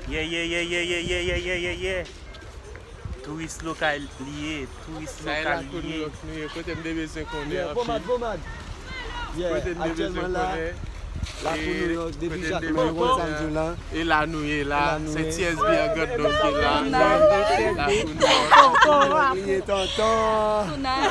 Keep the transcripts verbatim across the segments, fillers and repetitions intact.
Yeah, yeah, yeah, yeah, yeah, yeah, yeah, yeah, yeah, yeah. Touris lokal li ye, touris lokal li ye. Sa e lakou Nouyòk nou ye, kote m te bezwen konnen anpil. Yeah, bon mad, bon mad. Yeah, kote m te bezwen konnen. Lakou Nouyòk, depi Jakmèl, ou konn sa m di w la. E la nou ye la, se T S B an grandnòm ki la. Lakou Nouyòk. Li ye tonton. Tounaj.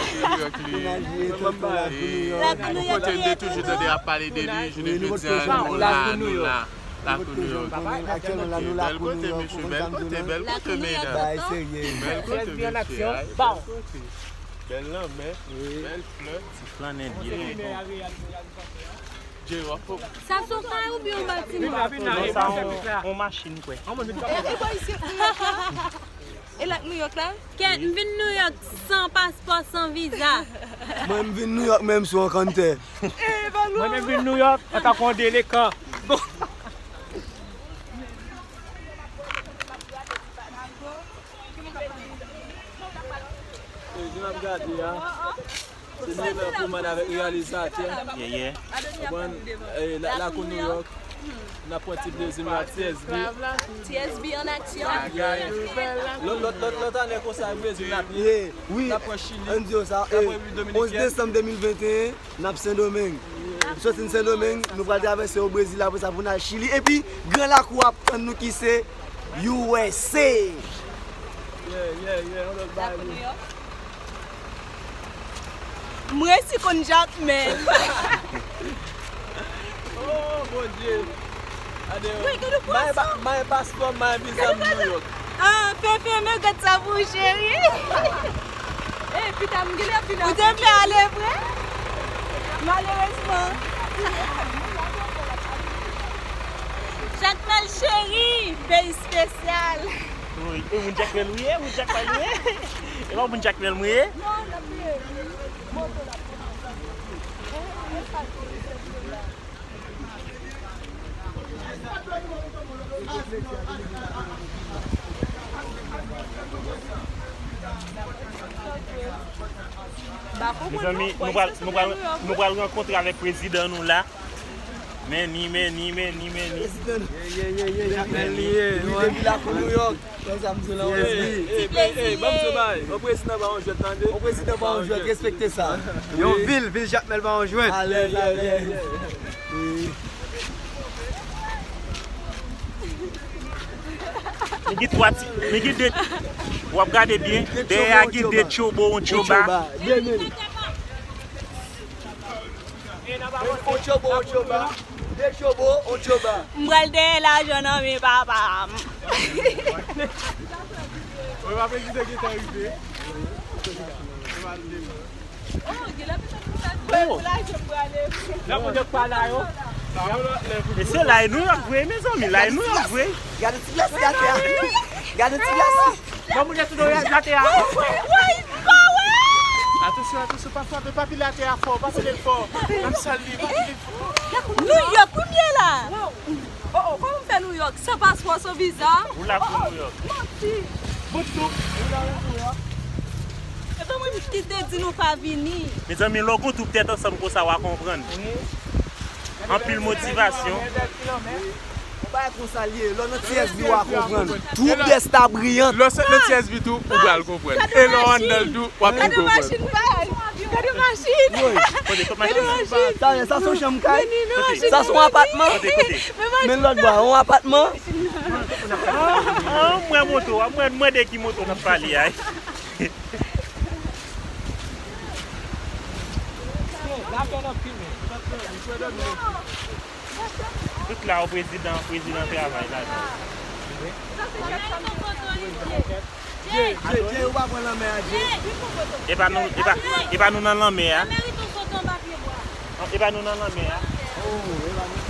Tounaj li ye tonton, lakou Nouyòk. Lakou Nouyòk. Kote m te toujou tande y ap pale de li, jounen jodi a, nou la, nou la. Lakou Nouyòk. Aktyèlman la, nou lakou Nouyòk, ou konn sa m di w la. Bèl kote, mesye, bèl kote, mesye. Bèl kote, mesye. Bèl lanmè, bèl flè. Ti flannen byen. Sa se yon kay oubyen yon batiman? Non, sa yon, yon machin, kwè. E, e, e la k Nouyòk la? Kèt, m vin Nouyòk san paspò, san viza. Mwen, m vin Nouyòk menm sou yon kanntè. Mwen menm vin Nouyòk antanke yon delekan. E, jan n ap gade a, se nou menm pou mande avèk reyalizatè. Yeah, yeah. Konprann? E, la, lakou Nouyòk, n ap pran ti plezi nou ak T S B. T S B an aksyon. Lòt, lòt, lòt, lòt ane konsa, Brezil n ap ye. Wi. N ap pran Chili. Ann di yo sa, n ap pran Repiblik Dominikèn. Onz desanm de mil venteyen, n ap Sendomeng. Nou soti n Sendomeng, nou pral travèse o Brezil, apre sa pou n al Chili. Epi, gran lakou ap tann nou ki se U S A. Yeah, yeah, yeah, yon lòt bagay. M resi konn Jakmèl. Oh, Bondye. Gade, mayen pa-, mayen paspò, mayen viza m Nouyòk. Ah, Fefe, men gad sa pou ou, cheri. Eh, pita, m genlè fin. Ou te vle ale vre? Malerezman. Jakmèl cheri, peyi espesyal. Wi, e moun Jakmèl ou ye, moun Jakmèl ou ye. E pa moun Jakmèl mwen ye. Non, l ap ye. Moto l ap pran. Mezanmi, nou pral, nou pral, nou pral rankontre avèk prezidan nou la. Meni, meni, meni, meni. Prezidan nou. Ye, ye, ye, ye, Jakmèl li ye, wi. Depi lakou Nouyòk. Wè sa m di w la, wè. Ti plezi. Ban m di w bagay. Yon prezidan pa yon jwèt, tande. Yon prezidan pa yon jwèt, respekte sa. Yon vil, vil Jakmèl pa yon jwèt. Alèz, alèz. Wi. Men gen twa ti, men gen de, w ap gade byen, dèyè a gen de tchobo, yon tchoba. Yon tchoba. On tchobo, on tchoba. De tchobo, on tchoba. M pral dèyè lajan nan men papa m. Wi, papa, ki te gentan rive. Oh, gen la pita pou sa. Oh. Pou lajan m prale. Nan moun yo pa la yo. E se la e Nouyòk vre, mezanmi, la e Nouyòk vre. Gade ti glasi atè a. Gade ti glasi. Nan moun yo sou do atè a. Woy, woy, pa wè. Atansyon, atansyon, pa frape, pa pile atè a fò, pa pile l fò. N ap sal li, pa pile l fò. Nouyòk, kounye la. Oh, oh, kòman m fè Nouyòk? San paspò, san viza? Ou la pou Nouyòk. Manti. Bout tou. Ou la pou Nouyòk. E pa mwen ki te di nou pa vini. Mezanmi, lè w gon twoup tèt ansanm konsa, w a konprann. Wi. Anpil motivasyon. Yon bagay konsa l ye, lè w nan T S B w a konprann. Twoup dèsta briyan. Lè w sot nan T S B tou, ou pral konprann. E lè w anndan l tou, w ap pi konprann. Gade machin pa l. Gade machin. Gade machin. Sa, sa se yon chanm kay? Sa se yon apatman? Men lòt bò a, yon apatman? An, an, m wè moto a, m wè, m wè de ki moto n ap pale a. Tout la, o prezidan, prezidan travay la. Dye, Dye, Dye, ou pa pran lanmè a, Dye. E pa nou, e pa, e pa nou nan lanmè a. E pa nou nan lanmè a. Oh, e pa nou.